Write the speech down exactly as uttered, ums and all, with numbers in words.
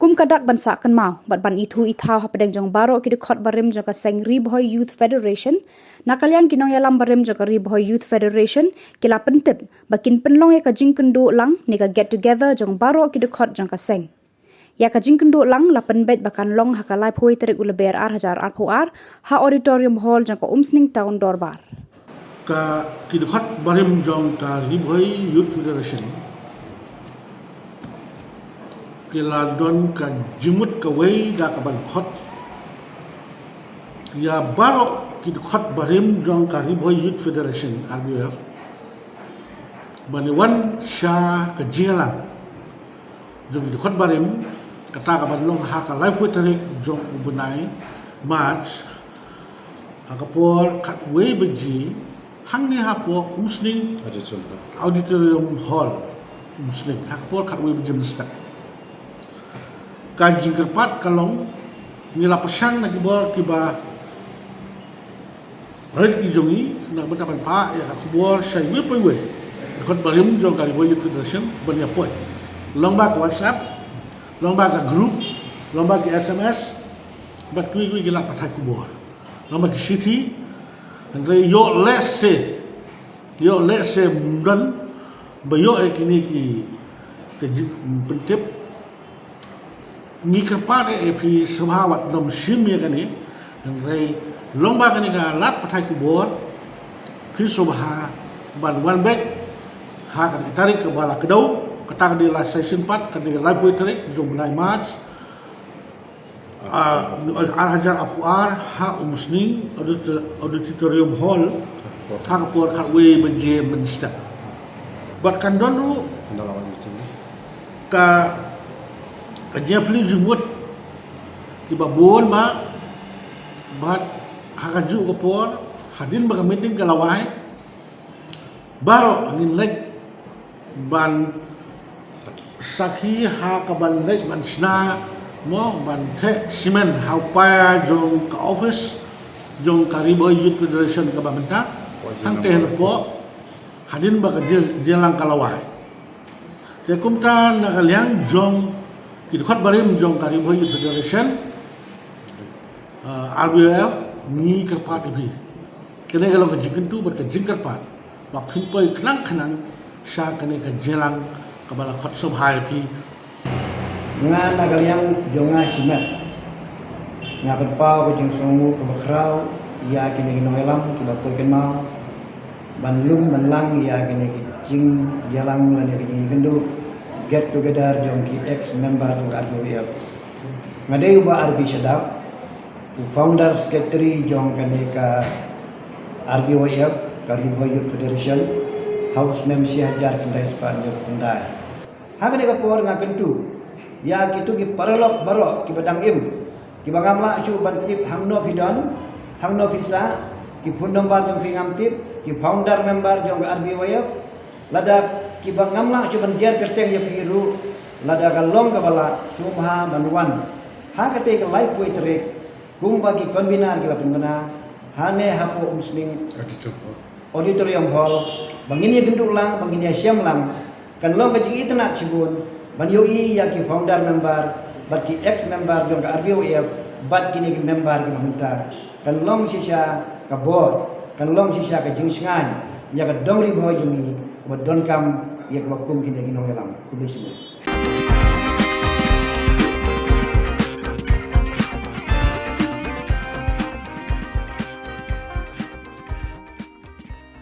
Kum ka dak ban sah kynmaw bad ban ithuh ithaw hapdeng jong baroh ki dkhot barim jong ka seng Ri Bhoi Youth Federation, na ka liang ki nongïalam barim jong ka Ri Bhoi Youth Federation ki la pyntip ba kin pynlong ïa ka jingkynduh lang ne ka get together jong baroh ki dkhot jong ka seng. Ïa ka jingkynduh lang la pynbeit ba kan long ha ka laiphew tarik u Lber ar hajar arphew ar ha Auditorium Hall jong ka Umsning Town Dorbar. Ka ki dkhot barim jong ka Ri Bhoi Youth Federation ki la don ka jingmut kawei da ka ban khot ïa baroh ki dkhot barim jong ka Ri Bhoi Youth Federation, R B Y F, ban ïa wan sha ka jingïalang jong ki dkhot barim, kata ka ban long ha ka laiphew tarik jong u bnai March, ha ka por khatwei baje, hangne hapoh Umsning Auditorium Hall, Umsning, ha ka por khatwei baje mynstep. Ka jingkyrpad ka long, ngi la pyrshang na ki bor kiba rit ki jong ngi na ka bynta ban phah ïa ka khubor sha iwei pa iwei dkhot barim jong ka Ri Bhoi Youth Federation ban ïa poi, long ba ka WhatsApp, long ba ka group, long ba ki S M S, bad kiwei kiwei ki lad pathai khubor, long ba ki shithi. Hynrei ïoh lehse, ïoh lehse ym don ba ïoh ïa kine ki, ki jingpyntip. Ngi kyrpad ïa phi sngewbha wat nym shim ïa kane. Hynrei long ba kane ka lad pathai khubor, phi sngewbha ban wan beit ha kane ka tarik kaba la kdew, kata ka dei la shisien pat, ka dei ka laiphew tarik jong u bnai March, ah, ar hajar arphew ar, ha Umsning Audit-, Auditorium Hall, ha ka por khatwei baje mynstep. Bad kan don ruh ka, ka jingplie jingmut kiba bun bha, bad ha kajuh ka por, hadien ba ka meeting ka la wai, baroh ngin leit ban sakhi ha ka ban leit ban shna, mo, ban theh simen ha u paia jong ka office jong ka Ri Bhoi Youth Federation kaba mynta, hangtei hapoh, hadien ba ka jing-, jingïalang ka la wai. Te kumta na ka liang jong ki dkhot barim jong ka Ri Bhoi Youth Federation, ah, R B Y F, ngi kyrpad ïa phi. Kane ka long ka jingkyntu bad ka jingkyrpad ba phin poi khnang khnang sha kane ka jingïalang kaba la khot sngewbha ïa phi. Nga na ka liang jong nga shimet, nga pynpaw ka jingsngewnguh kaba khraw ïa kine ki nongïalam kiba poi kynmaw ban lum ban lang ïa kine ki jingïalang lane ki jingïakynduh get together jong ki ex member jong ka R B Y F. Nga dei uba R B Shadap, u founder secretary jong kane ka R B Y F, ka Ri Bhoi Youth Federation, ha u snem shi hajar khyndai spah hynñiewphew khyndai. Ha kane ka por nga kyntu ïa kito ki paralok baroh kiba dang im, kiba ngam lah shuh ban tip hangno phi don, hangno phi sah, ki phone number jong phi ngam tip, ki founder member jong ka R B Y F, lada kiba ngam lah shuh ban jer kyrteng ïa phi ruh, lada ka long kaba lah, sngewbha ban wan ha katei ka laiphew tarik, kumba ki convener ki la pynbna, hangne hapoh Umsning Auditorium Hall, ba ngin ïakynduh lang, ba ngin ïashem lang. Kan long ka jingitynnad shibun ban ïohi ïa ki founder member bad ki ex member jong ka R B Y F bad kine ki member kiba mynta. Kan long shisha ka bor, kan long shisha ka jingshngaiñ ïa ka dong Ri Bhoi jong ngi kaba donkam ïa kaba kum kine ki nongïalam. Khublei shibun.